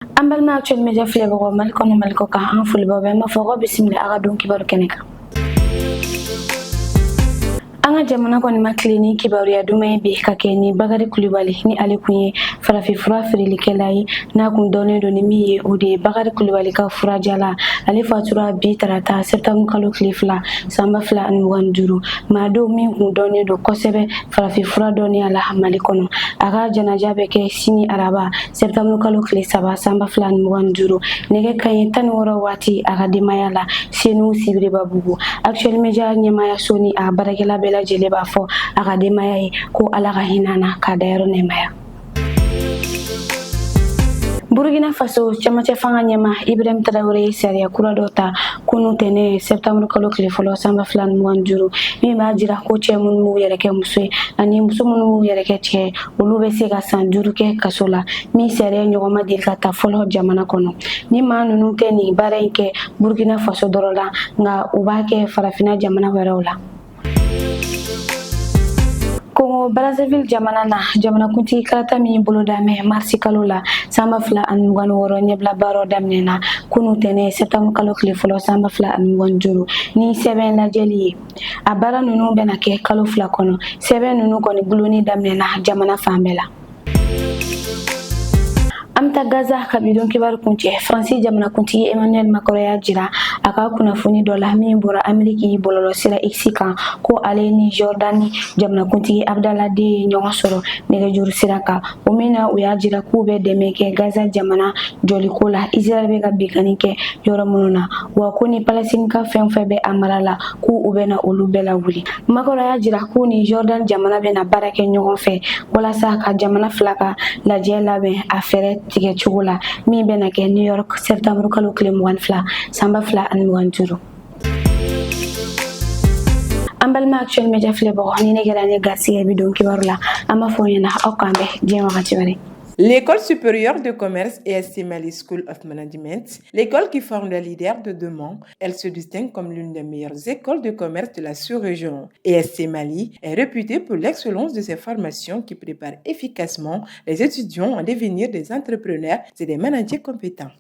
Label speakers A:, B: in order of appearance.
A: An balima Actuel Media filɛbagaw, Mali kɔnɔ, Mali kɔ kan, an folibaw bɛ. An b'a fɔ ko bisimila a ka don kibaru kɛnɛ kan. An ka jamana kɔni ma tile ni kibaruya duman ye bi ka kɛ ni Bakari Kulibali ni ale kun ye farafinfura feerelikɛla ye, n'a kun dɔnnen don ni min ye, o de ye Bakari Kulibali ka furajala. Ale fatura bi tarata septembre kalo tile 2 san 2025. Maa don min kun dɔnnen don kosɛbɛ farafinfura dɔnniya la Mali kɔnɔ. A ka janaja bɛ kɛ sini araba septembre kalo tile 3 san 2025, nɛgɛ kaɲɛ 16 waati, a ka denbaya la Senu Sibiribabugu. Actuel Media ɲɛmayaso ni a baarakɛla bɛɛ lajɛlen b'a fɔ a ka denbaya ye ko Ala ka hinɛ na k'a dayɔrɔ nɛɛmaya. Burkina Faso cɛmancɛ fanga ɲɛma Ibrahim Traoré ye sariya kura dɔ ta kunu tɛnɛ septembre kalo tile 1 san 2025, min b'a jira ko cɛ minnu b'u yɛrɛ kɛ muso ye ani muso minnu b'u yɛrɛ kɛ cɛ, olu bɛ se ka san 5 kɛ kaso la, min sariya ɲɔgɔn ma deli ka ta fɔlɔ jamana kɔnɔ. Ni maa ninnu tɛ nin baara in kɛ Burkina Faso dɔrɔn la, nka u b'a kɛ farafinna jamana wɛrɛw la. Kongo Brazzaville jamana na, jamanakuntigi kalata min boloda mɛ marisi kalo la san 2026, ɲɛbila baaraw daminɛna kunu tɛnɛ septembre kalo tile 1 san 2025 ni sɛbɛn lajɛli ye. A baara ninnu bɛna kɛ kalo 2 kɔnɔ. Sɛbɛn ninnu kɔni gulonni daminɛna jamana fan bɛɛ la. An bɛ taa Gaza ka bidon kibaru kuncɛ. Faransi jamanakuntigi Emmanuel Macron y'a jira a ka kunnafoni dɔ la min bɔra Ameriki bɔlɔlɔsira X kan, ko ale ni Jordani jamanakuntigi Abdallah den ye ɲɔgɔn sɔrɔ nɛgɛjuru sira kan, o min na u y'a jira k'u bɛ dɛmɛ kɛ Gaza jamana jɔliko la, Israël bɛ ka binkanni kɛ yɔrɔ minnu na, wa ko ni Palestine ka fɛn fɛn bɛ a mara la, k'u u bɛna olu bɛɛ lawuli. Macron y'a jira k'u ni Jordan jamana bɛna baara kɛ ɲɔgɔn fɛ walasa ka jamana fila ka lajɛ labɛn a fɛɛrɛ tigɛ cogo la, min bɛna kɛ New York septembre kalo tile 22 san 2025. An balima Actuel Media filɛbagaw, ni ne kɛra ne garisɛgɛ bi don kibaru la, an b'a fɔ ɲɛna aw k'an bɛn diɲɛ wagati wɛrɛ.
B: L'École supérieure de commerce ESC Mali School of Management, l'école qui forme les leaders de demain, elle se distingue comme l'une des meilleures écoles de commerce de la sous-région. ESC Mali est réputée pour l'excellence de ses formations qui préparent efficacement les étudiants à devenir des entrepreneurs et des managers compétents.